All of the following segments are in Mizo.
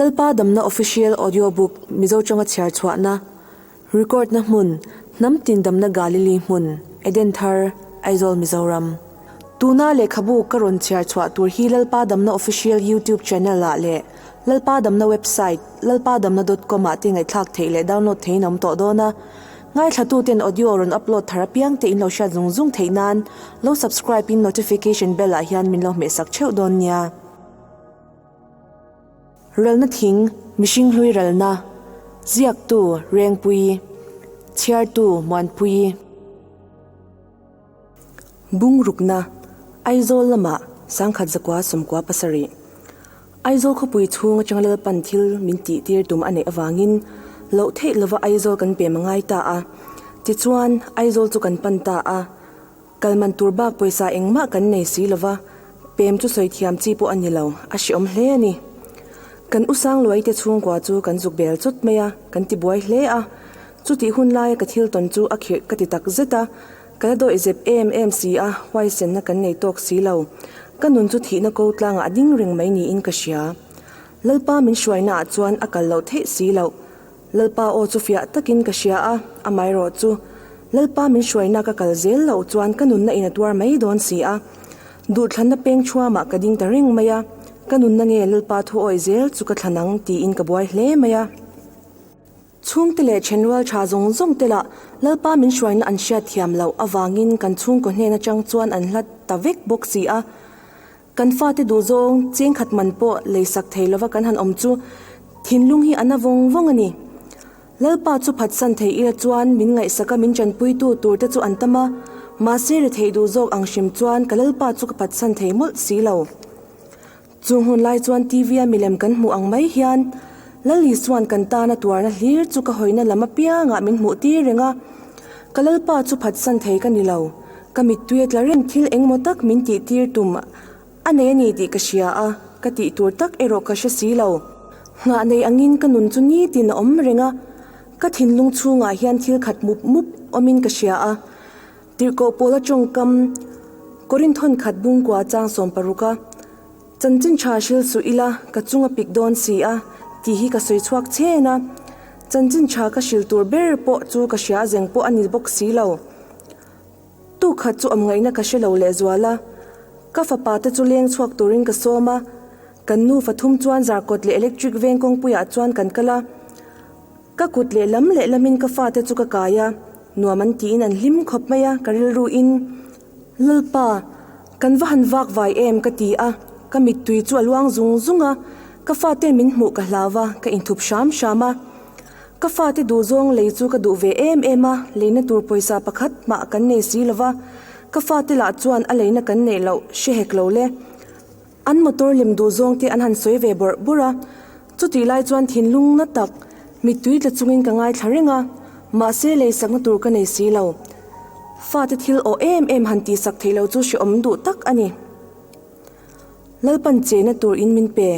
Lalpa Damna Official Audio Book Mizo tawnga chhiar chhuahna, Record na hmun, Hnam tin damna Galili hmun, Eden Thar, Aizawl Mizoram. Tuna lehkhabu ka rawn chhiar chhuah tur hi Lalpa Damna Official YouTube Channel ah leh Lalpa Damna Website lalpadamna dot com ah te ngaihthlak theih leh download theihin a awm tawh dawn a. Ngaithlatuten audio rawn upload thar apiang te in lo hriat zung zung theih nan lo subscribe in notification bell ah hian min lo hmehsak theuh dawn nia. Ralna thing, mihring hlui ralna, ziaktu Rengpuii, chhiartu Muanpuii. Bungrukna, Aizawl lamah 1997. Aizawl khawpui chhung atanga Lalpan thil min tih tir tum a neih avangin loh theih lova Aizawl kan pem a ngai ta a. Tichuan, Aizawl chu kan pan ta a. Kal man tur bak pawisa engmah kan nei si lova, pem chu sawi thiam chi pawh a ni lo, a hreawm hle a ni. Kan u Sangluai te chhungkua chu kan zuk bel chawt mai a, kan ti buai hle a. Chutih hun laia ka thil tawn chu a khirh ka ti tak zet a, ka la dawih zep em em si a, huaisenna kan nei tawk si lo. Ka nun chu thihna ko tlangah a ding reng mai niin ka hria. Lalpa min hruainaah chuan a kal loh theih si loh. Lalpa aw chu fiah takin ka hria a, amaherawh chu Lalpa min hruaina ka kal zel loh chuan ka nunna in a tuar mai dawn si a. Duhthlanna peng thuamah ka ding ta reng mai a, ka nunna nge Lalpa thu awih zel chu ka thlan ang tiin ka buai hle mai a. Chhungte leh thenrual tha zawng zawng te lah Lalpa min hruaina an hriat thiam loh avangin kan chhungkaw hnen atang chuan an hlat ta vek bawk si a. Kan fate duhzawng chengkhat man pawh leisak thei lova kan han awm chu thinlung hi a na vawng vawng a ni. Lalpa chu phatsan thei ila chuan min ngaihsaka min tanpuitu tur te chu an tam a, mahse retheih duhzawk ang hrim chuan ka Lalpa chu ka phatsan thei mawlh si lo. Chung hun lai chuan TV a milem kan hmuh ang mai hian Lal Isua'n kan tana tuarna hlir chu ka hawina lam apiangah min hmuh tir reng a. Ka Lalpa chu phatsan thei ka ni lo. Ka mittui a tla reng thil engmaw tak min tih tir tum a nei a ni tih ka hria a, ka tih tur tak erawh ka hre si lo. Nghah nei angin ka nun chu nitin a awm reng a, ka thinlung chhungah hian thil khat mup mup awmin ka hria a. Tirhkoh Paula tawngkam Korinthon khat bungkua chang 16 a, Chanchin tha hril suh ila ka chung a pik dawn si a, tih hi ka sawi chhuak chhen a. Chanchin tha ka hril tur ber pawh chu ka hria zeng pawh a ni bawk si lo. Tu khat chu awm ngaihna ka hre lo lehzual a. Ka fapa te chu leng chhuak turin ka sawm a. Kan nufa thum chuan zarkawt leh electric veng kawngpuiah chuan kan kal a. Ka kut lehlam lehlamin ka fate chu ka kai a, nuam an tiin an hlim khawp mai a, ka rilru in, Lalpa, kan va han vak vai em ka ti a, ka mittui chu a luang zung zung a, ka fate min hmuh ka hlau a, ka inthup hram hram a. Ka fate duhzawng lei chu ka duh ve em em a, leina tur pawisa pakhat mah kan nei si lo va, ka fate lah chuan a leina kan neih loh hre hek lo le. An motor lem duh zawng te an han sawi ve bawrh bawrh a, chutih lai chuan thinlung na tak mittui tla chungin ka ngaithla reng a, mahse leisakna tur ka nei si lo. Fate thil awh em em han tihsak theih lo chu hrehawm duh tak a ni. Lalpan chena tur in min pe.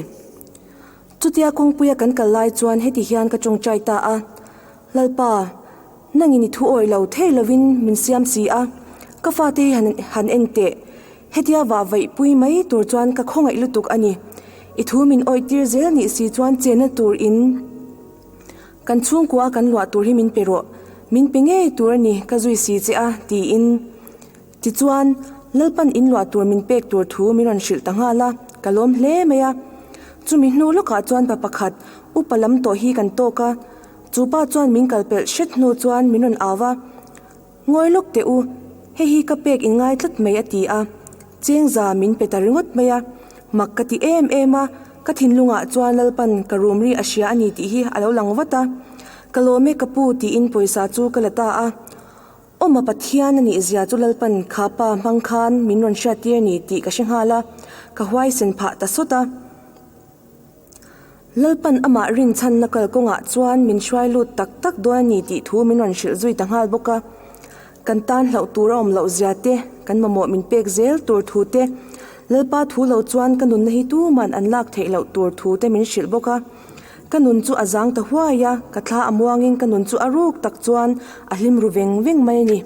Chutia kawngpuia kan kal lai chuan heti hian ka tawngtai ta a, Lalpa, nangin i thu awih lo thei lovin min siam si a, ka fate hi han en teh. Hetia vah vaih pui mai tur chuan ka khawngaih lutuk a ni. I thu min awih tir zel nih si chuan chenna tur in kan chhungkua kan luah tur hi min pe rawh, min pe ngei tur a ni ka zui si che a, tiin. Tichuan, Lalpan in luah tur min pek tur thu min rawn hrilh ta nghal a, ka lawm hle mai a. Chumi hnu lawkah chuan pa pakhat upa lam tawh hi kan tawk a, chu pa chuan min kalpelh hret hnu chuan min rawn au va. Ngawi lawk teh u, hei hi ka pek in ngai tlat mai a ti a, chengza min pe ta ringawt mai a, mak ka ti em em a, ka thinlungah chuan Lalpan ka rum ri a hria a ni tih hi a lo lang vat a, ka lawm e ka pu tiin pawisa chu ka la ta a, Awma Pathian a nih zia chu Lalpan kha pa hmang khan min rawn hriattir a ni tih ka hre nghal a, ka huaisen phah ta sawt a. Lalpan amah rinchhanna kalkawngah chuan min hruai lut tak tak dawn a ni tih thu min rawn hrilh zui ta nghal bawk a. Kan tan hlauh tur a awm loh zia te, kan mamawh min pek zel tur thu te, Lalpa thu lo chuan ka nunna hi tuman an lak theih loh tur thu te min hrilh bawk a. Ka nun chu a zang ta huai a, ka thla a muangin ka nun chu a ruk tak chuan a hlim ru veng veng mai a ni.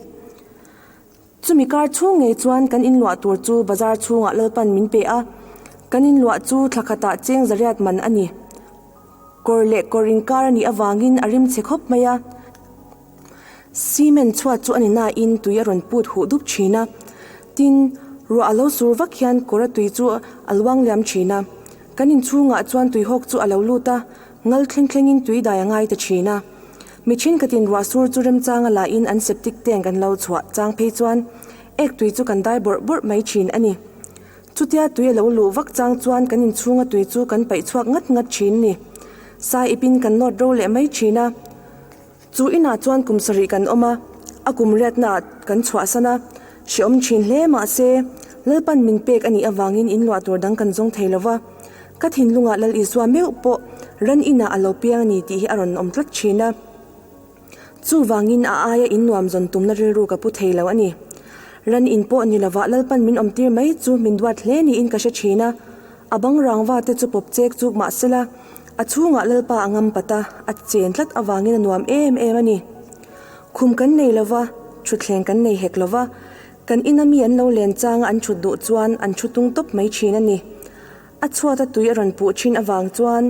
Chumi kar chhung ngei chuan kan inluah tur chu bazar chhungah Lalpan min pe a, kan inluah chu thla khatah cheng zariat man a ni. Kawr leh kawr inkar a nih avangin a rim chhe khawp mai a. Cement chhuat chu a ni nain tui a rawn put huh dup thin a. Tin, ruah a lo sur vak hian kawr a tui chu a luang liam thin a. Kan inchhungah chuan tuihawk chu a lo lut a, ngal thleng thlengin tui dai a ngai ta thin a. Mi thenkhatin ruah sur chu remchanga lahin an septic tank an lo chhuah chang phei chuan ek tui chu kan dai bawrh bawrh mai thin a ni. Chutia tui a lo luh vak chang chuan kan inchhunga tui chu kan paih chhuak ngat ngat thin ni. Sai ipin kan nawt ro leh mai thin a. Chu inah chuan kum sarih kan awm a, a kum riatnaah kan chhuahsan a, hrehawm thin hle mahse, Lalpan min pek a nih avangin in luah tur dang kan zawng thei lo va. Ka thinlungah Lal Isua meuh pawh ran inah a lo piang a ni tih hi a rawn awm tlat thin a. Chuvangin a aia in nuam zawn tumna rilru ka pu thei lo a ni. Ran in pawh ni lovah Lalpan min awmtir mai chu min duat hle niin ka hre thin a. A bang rangva te chu pawp chek chuk mah sela, a chhungah Lalpa a ngam pat a, a chen tlat avangin a nuam em em a ni. Khum kan nei lova, thutthleng kan nei hek lova, kan ina mi an lo len changa an thut duh chuan an thu tung tawp mai thin a ni. A chhuata tui a rawn puh thin avang chuan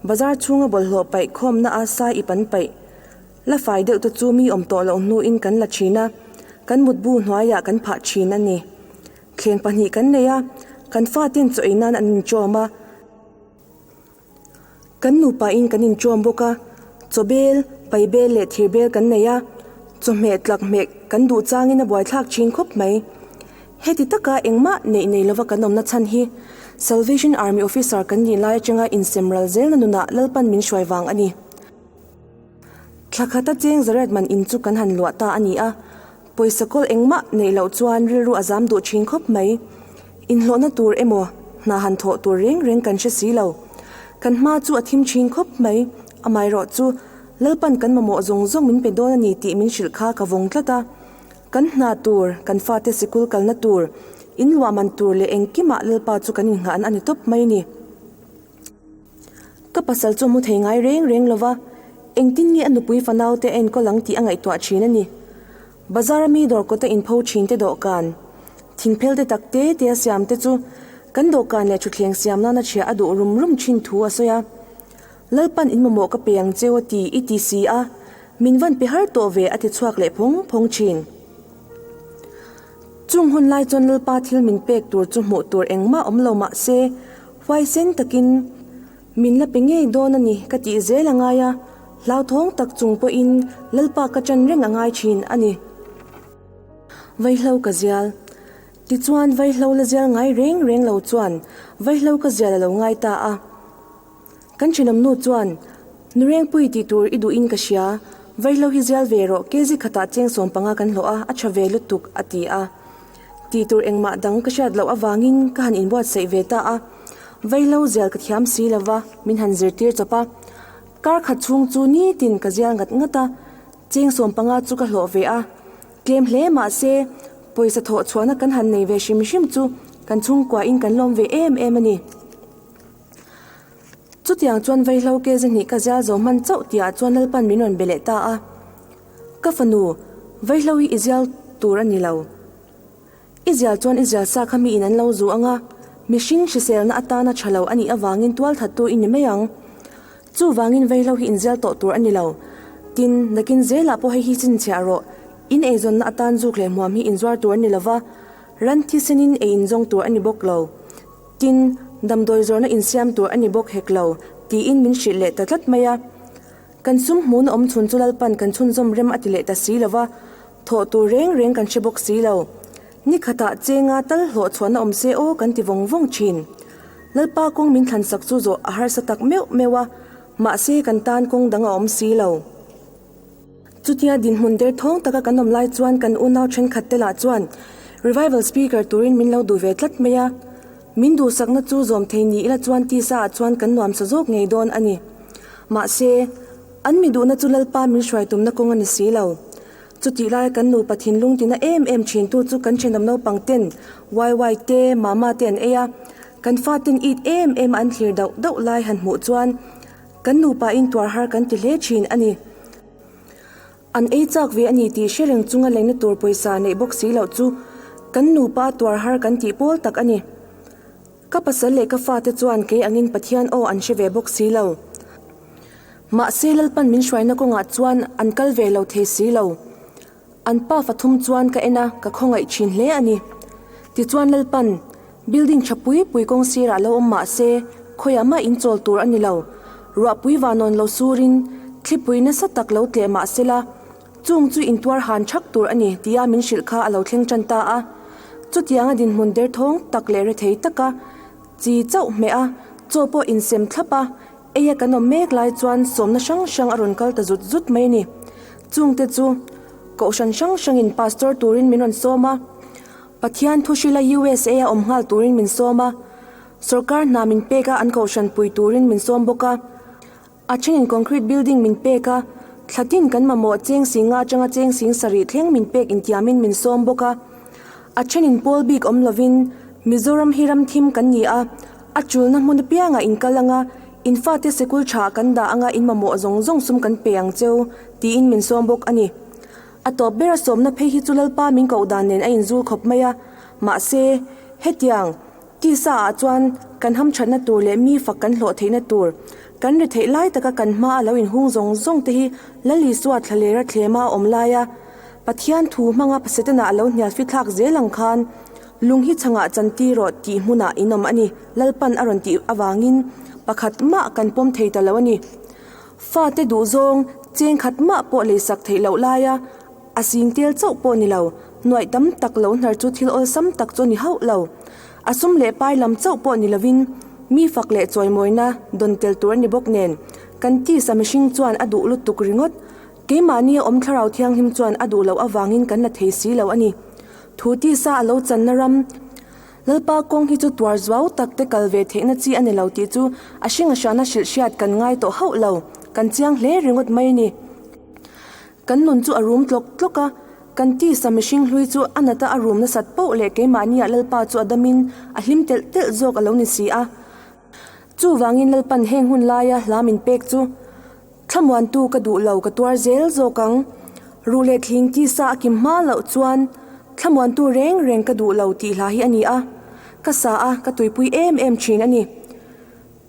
bazar chhunga bawlhhlawh paih khawmna a sai ip an paih. La fai deuh te chu mi awm tawh loh hnuin kan la thin a, kan mutbu hnuaiah kan phah thin a ni. Thleng pahnih kan nei a, kan faten chaw ei nan an inchawm a, kan nupain kan inchawm bawk a, chaw bel, pai bel leh thir bel kan nei a, chawhmeh tlak hmeh kan duh changin a buaithlak thin khawp mai. Heti taka engmah neih nei lova kan awmna chhan hi Salvation Army Officer kan nih lai atanga insem ral zelna nunah Lalpan min hruai vang a ni. Thla khata cheng zaret man in chu kan han luah ta a ni a, Pawisa kawl engmah neih loh chuan rilru a zam duh thin khawp mai. Inhlawhna tur emaw hna han thawh tur reng reng kan hre si lo. Kan hma chu a thim thin khawp mai. Amaherawh chu Lalpan kan mamawh zawng zawng min pe dawn a ni tih min hrilh kha ka vawng tlat a. Kan hna tur, kan fate sikul kalna tur, inluah man tur leh engkimah Lalpa chu kan inngahna a ni tawp mai ni. Ka pasal chu a hmu thei ngai reng reng lo va, engtin nge a nupui fanau te a enkawl ang tih a ngaihtuah thin a ni. Bazar a mi dawr kawta inpho thin te dawhkan, thingphel te tak te te a siam te chu kan dawhkan leh thutthleng siam nana chhia a duh rum rum thin thu a sawi a. Lalpan in mamawh ka pe ang cheu a ti i ti si a, min van pe har tawh ve a ti chhuak leh phawng phawng thin. Chung hun lai chuan Lalpa thil min pek tur chu hmuh tur engmah awm lo mah se, huaisen takin min la pe ngei dawn a ni ka tih zel a ngai a, hlauthawng tak chung pawhin Lalpa ka ṭan reng a ngai ṭhin a ni. Vaihlo ka zial. Tichuan vaihlo la zial ngai reng reng lo chuan vaihlo ka zial a lo ngai ta a. Kan thenawmnu chuan, Nurengpui tih tur i duhin ka hria, vaihlo hi zial ve rawh, kg khatah cheng 15 kan hlawh a, a tha ve lutuk, a ti a. Tih tur engmah dang ka hriat loh avangin ka han inbuatsaih ve ta a. Vaihlo zial ka thiam si lo va, min han zirtir chawp a. Kar khat chhung chu nitin ka zial ngat ngat a, cheng 15 chu ka hlawh ve a. Tlem hle mah se, pawisa thawh chhuahna kan han nei ve hrim hrim chu kan chhungkuain kan lawm ve em em a ni. Chutiang chuan vaihlo ke zahnih ka zial zo hman chauh tihah chuan Lalpan min rawn be leh ta a, Ka fanu, vaihlo hi i zial tur a ni lo. I zial chuan i zial sa kha miin an lo zu ang a, mihring hriselna atana tha lo a nih avangin tualthattu i ni mai ang. Chuvangin vaihlo hi inzial tawh tur a ni lo. Tin, nakin zelah pawh hei hi chhinchhiah rawh, in eizawnna atan zuk leh hmuam hi inzuar tur a ni lo va, ran thisenin ei inzawng tur a ni bawk lo. Tin, damdawi zawrhna insiam tur a ni bawk hek lo, tiin min hrilh leh ta tlat mai a. Kan sum hmun awm chhun chu Lalpan kan chhunzawm rem a ti leh ta si lo va, thawh tur reng reng kan hre bawk si lo. Ni khatah chenga tal hlawh chhuahna awm se aw kan ti vawng vawng thin. Lalpa kawng min thlansak chu zawh a harsa tak meuh meuh a, mahse kan tan kawng dang a awm si lo. Chutia dinhmun derthawng taka kan awm lai chuan kan unau thenkhat te lah chuan Revival Speaker turin min lo duh ve tlat mai a. Min duhsakna chu zawm thei ni ila chuan tisa ah chuan kan nuamsa zawk ngei dawn a ni. Mahse, an mi duhna chu Lalpa min hruai tumna kawng a ni si lo. Chutih laia kan nupa thinlung tina em em thintu chu kan thenawm naupang ten YY te, Mama te an ei a, kan faten it em em a an thlir dauh dauh lai han hmuh chuan Kan nupa in tuar har kan ti hle thin a ni. An ei chak ve a ni tih hre reng chunga leina tur pawisa neih bawk si loh chu kan nupa tuar har kan tih pawl tak a ni. Ka pasal leh ka fate chuan kei angin Pathian aw an hre ve bawk si lo. Mahse Lalpan min hruaina kawngah chuan an kal ve lo thei si lo. An pa fathum chuan ka en a, ka khawngaih thin hle a ni. Tichuan Lalpan, Building tha pui pui kawng sirah lo awm mah se, khawiah mah in chawl tur a ni lo. Ruahpui vanawn lo surin, thlipui nasa tak lo tleh mah sela, chung chu in tuar han thak tur a ni tia min hrilh kha a lo thleng tan ta a. Chutianga dinhmun derthawng tak leh rethei taka chi chauh hmeh a, chaw pawh insem thlap a, Eia kan awm mek lai chuan sawmna hrang hrang a rawn kal ta zut zut mai a ni. Chungte chu Kohhran hrang hrangin Pastor turin min rawn sawm a, Pathian thu hrila USA a awm nghal turin min sawm a, Sorkar hna min pek a an Kohhran pui turin min sawm bawk a, a thenin concrete building min pek a, thla tin kan mamawh cheng sing nga atanga cheng sing sarih thleng min pek intiamin min sawm bawk a, a thenin pawl bik awm lovin Mizoram hi ram thim kan ni a, A chulna hmun apiangah in kal anga, in fate sikul tha kan dah anga in mamawh zawng zawng sum kan pe ang cheu, tiin min sawm bawk a ni. A tawp bera sawmna phei hi chu Lalpa min koh dan nen a inzul khawp mai a, mahse, hetiang, tisa ah chuan kan hamthatna tur leh mi fak kan hlawh theihna tur, kan ri theih lai taka kan hma a lo inhung zawng zawng te hi Lal Isua thlalera thlema a awm laia Pathian thu hmanga Setana a lo hnial fithlak zel ang khan, Lung hi chhangah chantir rawh tih hmunah in awm a ni, Lalpan a rawn tih avangin pakhat mah kan pawm thei ta lo a ni. Fate duhzawng cheng khat mah pawh leisak theih loh laia a sing tel chauh pawh ni lo, nuaih tam tak lo hnar chu thil awlsam tak chu a ni hauh lo. A sum leh pai lam chauh pawh ni lovin mi fak leh chawimawina dawn tel tur a ni bawk nen, kan tisa mihring chuan a duh lutuk ringawt. Keimahni a awm thlarau thianghlim chuan a duh loh avangin kan la thei si lo a ni. Thu tisa a lo channa ram Lalpa kawng hi chu tuar zuau tak te kal ve theihna chi a ni lo tih chu a hring a hriana hrilh hriat kan ngai tawh hauh lo, kan chiang hle ringawt mai a ni. Kan nun chu a rum tlawk tlawk a, kan tisa mihring hlui chu a nata a rum nasat poh leh keimahniah Lalpa chu a damin a hlim telh telh zawk a lo ni si a. Chuvangin Lalpan heng hun laia hla min pek chu Thlamuantu ka duh lo ka tuar zel zawk ang. Ruh leh thling tisa a kim hma loh chuan thlamuantu reng reng ka duh lo tih hla hi a ni a, ka sa a, ka tuipui em em thin a ni.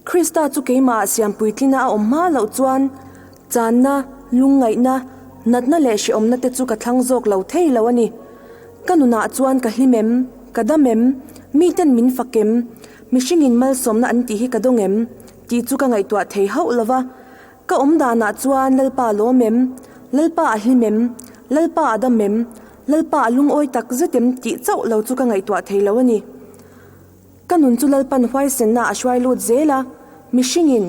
Krista chu keimahah siampuitlina a awm hma loh chuan channa, lungngaihna, natna leh hrehawmna te chu ka thlang zawk lo thei lo a ni. Ka nunah chuan ka hlim em? Ka dam em? Miten min fak em? Mihringin malsawmna an tih hi ka dawng em? Tih chu ka ngaihtuah thei hauh lo va, ka awm danah chuan Lalpa a lawm em? Lalpa a hlim em? Lalpa a dam em? Lalpa a lungawi tak zet em? Tih chauh lo chu ka ngaihtuah thei lo a ni. Ka nun chu Lalpan huaisenna a hruai lut zel a, mihringin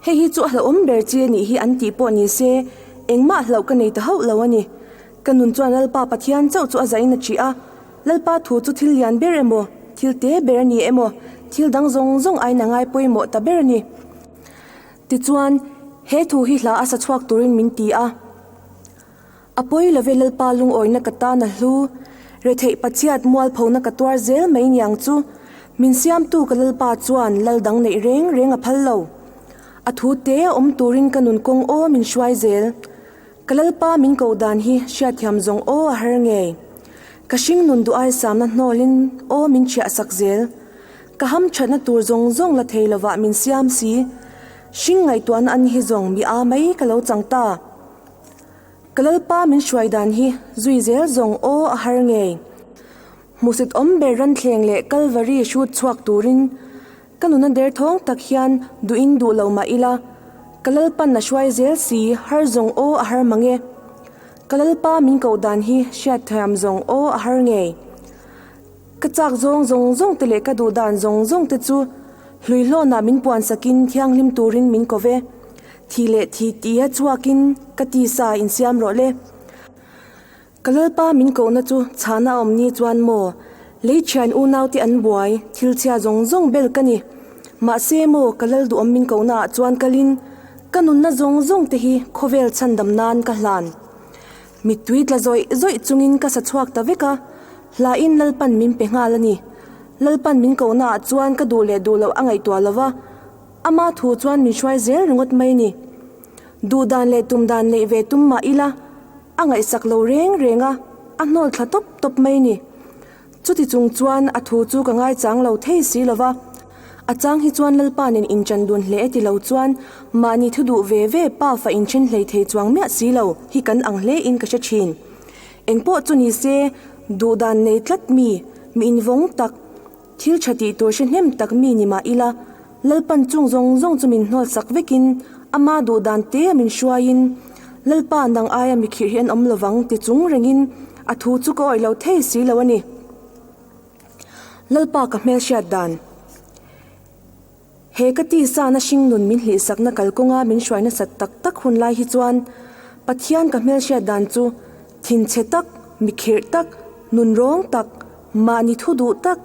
hei hi chu a hlauhawm ber chi a nih hi an tih pawh ni se, engmah hlauh ka nei ta hauh lo a ni. Ka nun chuan Lalpa Pathian chauh chu a zahin a ṭih a, Lalpa thu chu thil lian ber emaw, thil te ber a ni emaw, thil dang zawng zawng aiin a ngai pawimawh ta ber a ni. Tichuan, he thu hi hla a sa chhuak turin min ti a. A pawi love Lalpa lungawina ka tan a hlu, retheih Pathiat mualphona ka tuar zel mai niang chu, min siamtu ka Lalpa chuan lal dang neih reng reng a phal lo. A thu te a awm turin ka nun kawng aw min hruai zel. Ka Lalpa min koh dan hi hriatthiam zawng aw a har ngei. Ka hringnun duh ai samna hnawlin aw min chhiah sak zel. Ka ham thatna tur zawng zawng la thei lovah min siam si. Hring ngaihtuahna an hi zawng mi a mai ka lo chang ta. Ka Lalpa min hruai dan hi zui zel zawng aw a har ngei. Hmusit awm ber ranthleng leh Kalvari hrut chhuak turin Ka nuna derthawng tak hian duhin duh lo mah ila, ka Lalpan a hruai zel si har zawng aw a har mang e. Ka Lalpa min koh dan hi hriat thiam zawng aw a har ngei. Ka chak zawng zawng zawng te leh ka duh dan zawng zawng te chu hluihlawnah min puan sakin thianghlim turin min ko ve. Thi leh thi tia chhuakin ka tisa insiam rawh le. Ka Lalpa min kohna chu chhana a awm ni chuan maw? Lei thian unaute an buai, thil chhia zawng zawng bel ka ni. Mahse maw ka Lal duhawm min kohna ah chuan kalin ka nunna zawng zawng te hi khawvel chhandam nan ka hlan. Mittui tla zawih zawih chungin ka sa chhuak ta vek a, hlain Lalpan min pe nghal a ni. Lalpan min kohna ah chuan ka duh leh duh loh a ngaihtuah lo va, ama thu chuan min hruai zel ringawt mai ni. Duh dan leh tum dan neih ve tum mah ila, A ngaihsak lo reng reng a, a hnawl thla tawp tawp mai ni. Chuti chung chuan a thu chu ka ngaichang lo thei si lo va. A chang hi chuan Lalpa nen inchan dun hle e ti lo chuan mahni thu duh ve ve pa fa inthen hlei thei chuang miah si lo hi kan ang hle in ka hre thin. Engpawh chu ni se, duhdan nei tlat mi, mi invawng tak, thil tha tih tur hre hnem tak mi ni mah ila, Lalpan chung zawng zawng chu min hnawl sak vekin ama duhdan te a min hruaiin, Lalpa nang aia mi khirh hi an awm lovang ti chung rengin a thu chu ka awih lo thei si lo a ni. Lalpa ka hmelhriat dan. He ka tisa na hringnun min hlihsakna kalkawnga min hruai nasat tak tak hun lai hi chuan Pathian ka hmelhriat dan chu thinchhe tak, mikhirh tak, nunrawng tak, mahni thu duh tak,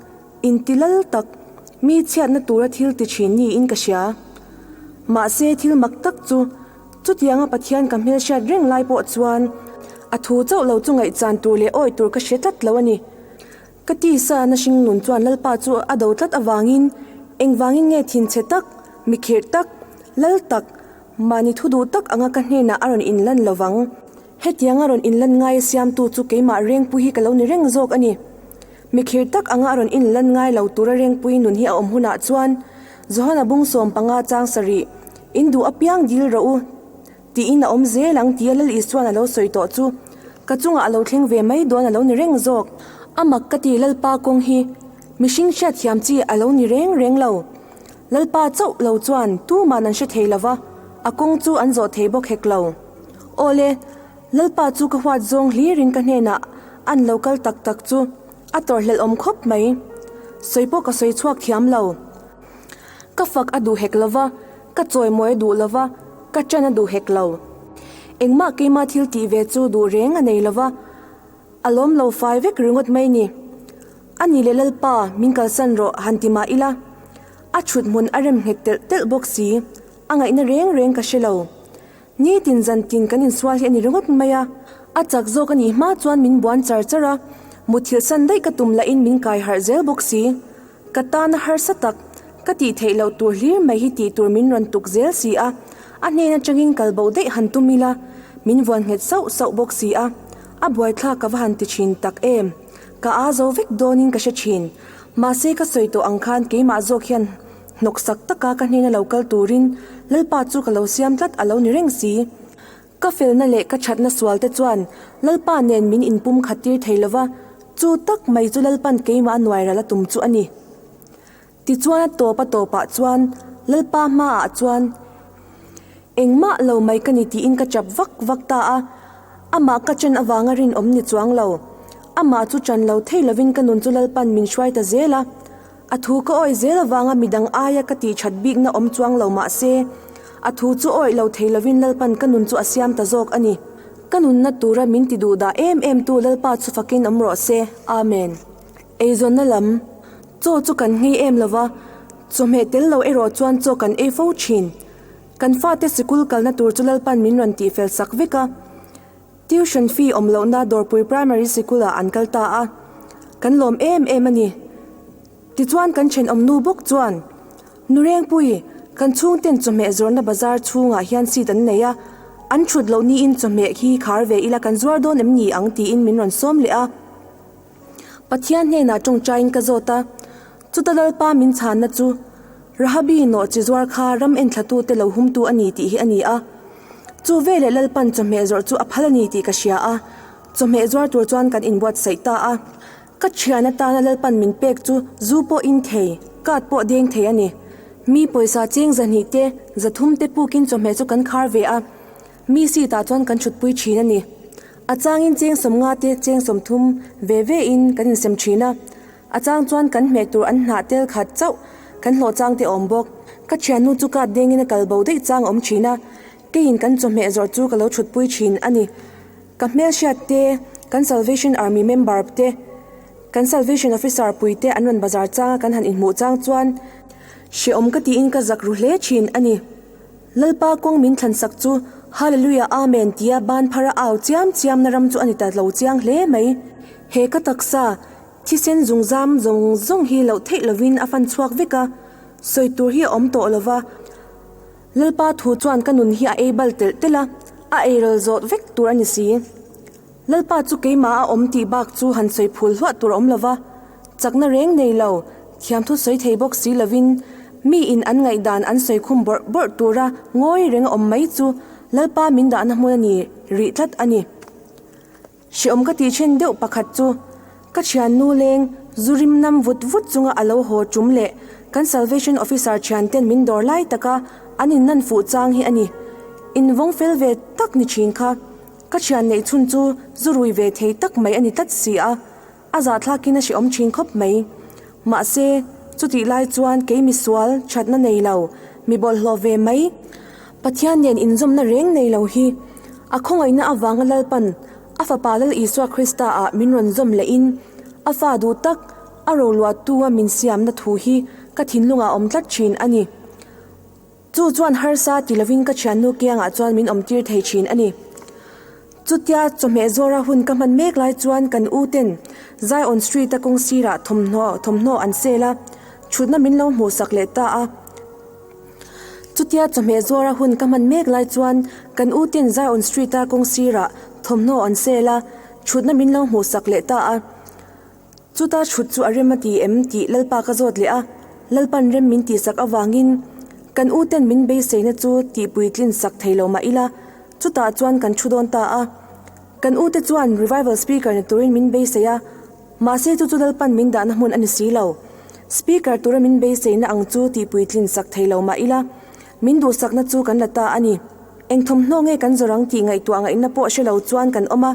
intilal tak, mi chhiatna tura thil ti thin niin ka hria. Mahse thil mak tak chu chutianga Pathian ka hmelhriat reng lai pawh chuan a thu chauh lo chu ngaihchan tur leh awi tur ka hre tlat lo a ni. Ka tisa na hringnun chuan Lalpa chu a do tlat avangin engvangin nge thinchhe tak, mikhirh tak, lal tak, mahni thu duh tak anga ka hnenah a rawn inlan lovang. Hetianga rawn inlan ngai a siamtu chu keimah Rengpui hi ka lo ni reng zawk a ni. Mikhirh tak anga a rawn inlan ngai lo tura Rengpui nun hi a awm hunah chuan Johana bung 15 chang sarih, In duh apiang dil rawh u, Tiin a awm zel ang tia Lal Isua'n a lo sawi tawh chu ka chungah a lo thleng ve mai dawn a lo ni reng zawk. A mak ka ti Lalpa kawng hi mihring hriatthiam chi a lo ni reng reng lo. Lalpa chauh lo chuan tuman an hre thei lo va, a kawng chu an zawh thei bawk hek lo. Awle, Lalpa chu ka huat zawng hlirin ka hnenah an lo kal tak tak chu a tawrhhlelh awm khawp mai. Sawi pawh ka sawi chhuak thiam lo. Ka fak a duh hek lo va, ka chawimawi a duh lo va, ka ṭan a duh hek lo. Engmah keimah thil tih ve chu duh reng a nei lo va, a lawm lo fai vek ringawt mai ni. A ni leh Lalpa, min kalsan rawh han ti mah ila, a ṭhut hmun a rem nghet telh telh bawk si, a ngaihna reng reng ka hre lo. Nitin zantin kan insual hi a ni ringawt mai a, a chak zawk a nih hma chuan min buan char char a, muthilh san daih ka tum lahin min kai harh zel bawk si. Ka tana harsa tak, ka tih theih loh tur hlir mai hi tih tur min rawn tuk zel si a, a hnen atangin kal bo daih han tum ila, min vuan nghet sauh sauh bawk si a, a buaithlak ka va han ti thin tak em? Ka aa zo vek dawnin ka hre thin. Mahse ka sawi tawh ang khan keimah zawk hian hnawksak taka ka hnena lo kal turin Lalpa chu ka lo siam tlat a lo ni reng si. Ka felna leh ka thatna sual te chuan Lalpa nen min inpum khat tir thei lova, chu tak mai chu Lalpan keimah nuai ral a tum chu a ni. Tichuan a tawp a tawpah chuan Lalpa hmaah chuan engmah lo mai ka ni tiin ka chap vak vak ta a, amah ka chan avanga rinawm ni chuang lo. Amah chu chan lo thei lovin ka nun chu Lalpan min hruai ta zel a. A thu ka awih zel avanga midang aia ka tih that bikna awm chuang lo mah se, a thu chu awih lo thei lovin Lalpan ka nun chu a siam ta zawk a ni. Ka nunna tura min ti duh dah em em tu Lalpa chu fakin awm rawh se. Amen. Eizawnna lam chaw chu kan nghei em lova, chawhmeh tel lo erawh chuan chaw kan ei fo thin. Kan fate sikul kalna tur chu Lalpan min rawn tihfel sak vek a. Tuition fee awm lohna Dawrpui Primary Sikul-ah an kal ta a, kan lawm em em a ni. Tichuan kan thenawm nu bawk chuan, Nu Rengpui, kan chhungten chawhmeh zawrhna bazar chhungah hian seat an nei a, an thut loh niin chawhmeh khi khar ve ila kan zuar dawn em ni ang tiin min rawn sawm leh a. Pathian hnenah tawngtaiin ka zawt a, chuta Lalpa min chhanna chu, Rahabi nawh chi zuar kha ram enthlatute lo humtu a ni tih hi a ni a. Chu veleh Lalpan chawhmeh zawrh chu a phal a ni tih ka hria a, chawhmeh zuar tur chuan kan inbuatsaih ta a. Ka thian atana Lalpan min pek chu zu pawh in thei, card pawh deng thei a ni. Mi pawisa cheng zahnih te, zathum te pukin chawhmeh chu kan khar ve a, mi seat ah chuan kan thutpui thin a ni. A changin cheng sawmnga te, cheng sawmthum ve ve in kan insem thin a. A chang chuan kan hmeh tur an hnah tel khat chauh kan hlawh chang te awm bawk. Ka thiannu chu card dengin a kal bo daih chang a awm thin a, keiin kan chawhmeh zawrh chu ka lo thutpui thin a ni. Ka hmelhriat te, kan Salvation Army member te, kan Salvation Officer pui te an rawn bazar changa kan han inhmuh chang chuan hrehawm ka tiin ka zak ru hle thin a ni. Lalpa kawng min thlansak chu Hallelujah Amen tia ban phar a au chiam chiamna ram chu a ni ta lo chiang hle mai. He ka taksa Thisen zungzam zawng zawng hi loh theih lovin a fan chhuak vek a, sawi tur hi a awm tawh lo va. Lalpa thu chuan ka nun hi a ei bal telh telh a, a eiral zawt vek tur a ni si. Lalpa chu keimah a awm tih bak chu han sawi phul hluah tur a awm lo va, chakna reng nei lo, thiamthu sawi thei bawk si lovin Mi in an ngaihdan an sawi khum bawrh bawrh tura ngawi reng a awm mai chu Lalpa min dahna hmun a ni rih tlat a ni. Hreawm ka tih then deuh pakhat chu ka thiannu leng zu rim nam vut vut chunga a lo haw tum leh kan Salvation Officer thianten min dawr lai taka an in nan fuh chang hi a ni. Invawng fel ve tak ni thin kha ka thian neih chhun chu zu rui ve thei tak mai a ni tlat si a, a zahthlakin a hrehawm thin khawp mai. Mahse, chutih lai chuan kei misual thatna nei lo, mi bawlhhlawh ve mai, Pathian nen inzawmna reng nei lo hi a khawngaihna avanga Lalpan a Fapa Lal Isua Krista ah min rawn zawm lehin a fa duh tak a roluahtu a min siamna thu hi ka thinlungah a awm tlat thin a ni. Chu chuan harsa ti lovin ka thiannu kiangah chuan min awmtir thei thin a ni. Chutia chawhmeh zawra hun ka hman mek lai chuan kan u ten Zion Street a kawng sirah thawmhnaw thawmhnaw an sel a, thutna min lo hmuhsak leh ta a. Chutia chawhmeh zawra hun ka hman mek lai chuan kan u ten Zion Street a kawng sirah thawmhnaw an sel a, thutna min lo hmuhsak leh ta a. Chuta thut chu a rem a ti em tih Lalpa ka zawt leh a, Lalpan rem min tihsak avangin kan u ten min beiseina chu tihpuitlin sak thei lo mah ila, chutah chuan kan thu dawn ta a. Kan u te chuan revival speaker ni turin min beisei a, mahse chu chu Lalpan min dahna hmun a ni si lo. Speaker tura min beiseina ang chu tihpuitlin sak thei lo mah ila, min duhsakna chu kan la ta a ni. Eng thawmhnaw nge kan zawr ang tih ngaihtuah ngaihna pawh hre lo chuan kan awm a.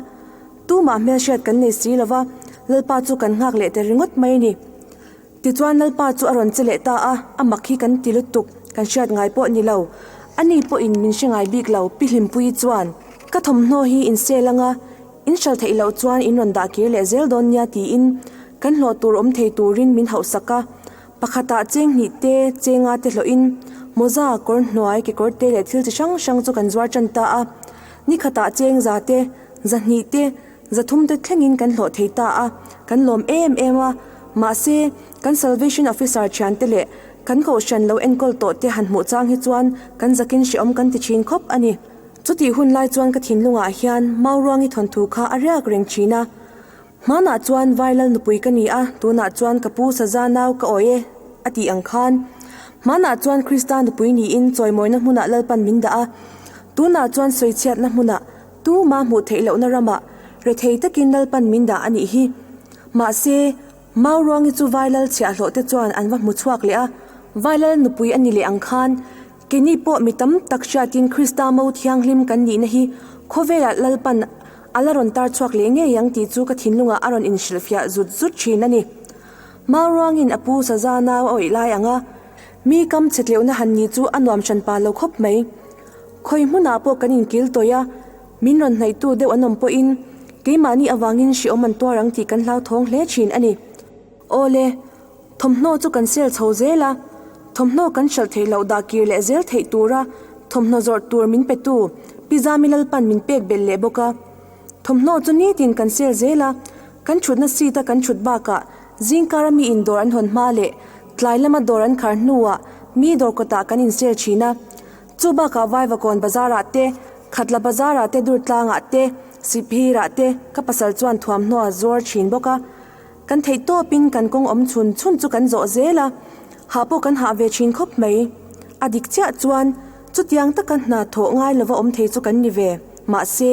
Tumah hmelhriat kan nei si lova, Lalpa chu kan nghak leh ta ringawt mai a ni. Tichuan Lalpa chu a rawn che leh ta a, a mak hi kan ti lutuk, kan hriat ngai pawh ni lo. Ani pawhin min hre ngai bik lo, Pi Hlimpuii chuan, Ka thawmhnaw hi in sel anga, in hral theih loh chuan in rawn dah kir leh zel dawn nia tiin kan hlawh tur awm thei turin min hauhsak a. Pakhatah cheng hnih te, chenga te hlawhin mawza, kawr hnuai, kekawr te leh thil chi hrang hrang chu kan zuar tan ta a. Ni khatah cheng za te, zahnih te, zathum te thlengin kan hlawh thei ta a, kan lawm em em a. Mahse, kan Salvation Officer thiante leh kan kohhran lo enkawl tawh te han hmuh chang hi chuan kan zakin hrehawm kan ti thin khawp a ni. Chutih hun lai chuan ka thinlungah hian Mauruangi thawnthu kha a riak reng thin a. Hmanah chuan Vailal nupui ka ni a, tunah chuan ka pu Saza nau ka awi e, a tih ang khan. Hmanah chuan Krista nupui niin chawimawina hmunah Lalpan min dah a, tunah chuan sawichhiatna hmunah tuma hmuh theih lohna ramah rethei takin Lalpan min dah a nih hi. Mahse, Mauruangi chu Vailal chhiahhlawh te chuan an va hmu chhuak leh a, Vailal nupui a ni leh ang khan Keini pawh mi tam tak hriatin Krista mo thianghlim kan nihna hi khawvelah Lalpan a la rawn tar chhuak leh ngei ang tih chu ka thinlungah a rawn inhrilhfiah zut zut thin a ni. Mauruangin a pu Saza nau a awih lai ang a, mi kam chhe tleuhna han ni chu a nuam hran pa lo khawp mai. Khawi hmunah pawh kan inkil tawih a, min rawn hnaihtu deuh an awm pawhin keimahni avangin hrehawm an tuar ang tih kan hlauthawng hle thin a ni. Awle, thawmhnaw chu kan sel chho zel a, thawmhnaw kan hralh theih loh dah kir leh zel theih tura thawmhnaw zawrh tur min petu Pi Zami Lalpan min pek belh leh bawk a. Thawmhnaw chu nitin kan sel zel a, kan thutna seat a kan thut bakah zingkara mi in dawr an hawn hma leh tlai lama dawr an khar hnuah mi dawr kawtah kan insel thin a. Chu bakah Vaivakawn bazarah te, Khatla bazarah te Durtlangah te, Sihphirah te ka pasal chuan thuamhnaw a zuar thin bawk a. Kan theih tawpin kan kawng awm chhun chhun chu kan zawh zel a, hah pawh kan hah ve thin khawp mai. A dik chiah chuan chutiang taka hna thawh ngai lova awm thei chu kan ni ve. Mahse,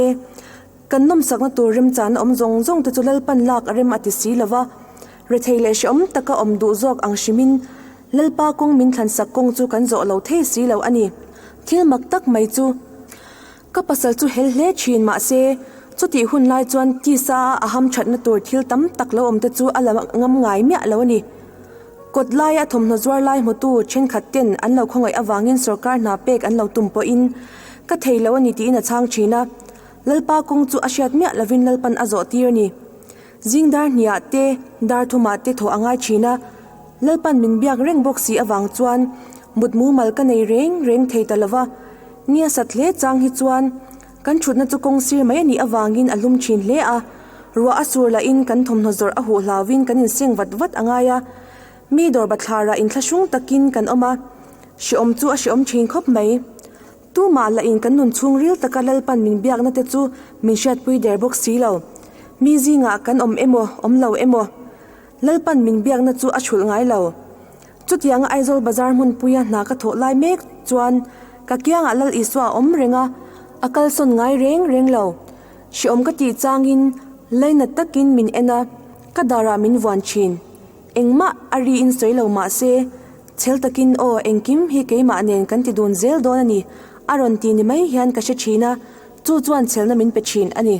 kan nawmsakna tur remchana awm zawng zawng te chu Lalpan lak a rem a ti si lova, rethei leh hrehawm taka awm duh zawk ang hrimin Lalpa kawng min thlansak kawng chu kan zawh lo thei si lo a ni. Thil mak tak mai chu. Ka pasal chu hel hle thin mahse, chutih hun lai chuan tisa a a hamthatna tur thil tam tak lo awm te chu a la ngam ngai miah lo a ni. Kawt laia a thawmhnaw zuar lai hmutu thenkhat ten an lo khawngaih avangin sorkar hna pek an lo tum pawhin ka thei lo a ni tiin a chhang thin a. Lalpa kawng chu a hriat miah lovin Lalpan a zawh tir a ni. Zing dar hniah te, dar thumah te thawh a ngai thin a. Lalpan min biak reng bawk si avang chuan mut mumal ka nei reng reng thei ta lova. Nia sat hle chang hi chuan kan thutna chu kawng sir mai a nih avangin a hlum thin hle a, ruah a sur lahin kan thawmhnaw zawrh a huh hlauhin kan inseng vat vat a ngai a, mi dawr bathlarah inthlahrung takin kan awm a, hrehawm chu a hrehawm thin khawp mai. Tumah lahin kan nun chhung ril taka Lalpan min biakna te chu min hriatpui der bawk si lo. Mi zingah kan awm emaw awm lo emaw Lalpan min biakna chu a chhulh ngai lo. Chutianga Aizawl bazar hmunpuia hna ka thawh lai mek chuan ka kiangah Lal Isua a awm reng a, a kalsawn ngai reng reng lo. Hreawm ka tih changin lainat takin min en a, ka darah min vuan thin. Engmah a ri in sawi lo mah se, chhel takin aw engkim hi keimah nen kan ti dun zel dawn a ni, a rawn ti ni mai hian ka hre thin a, chu chuan chhelna min pe thin a ni.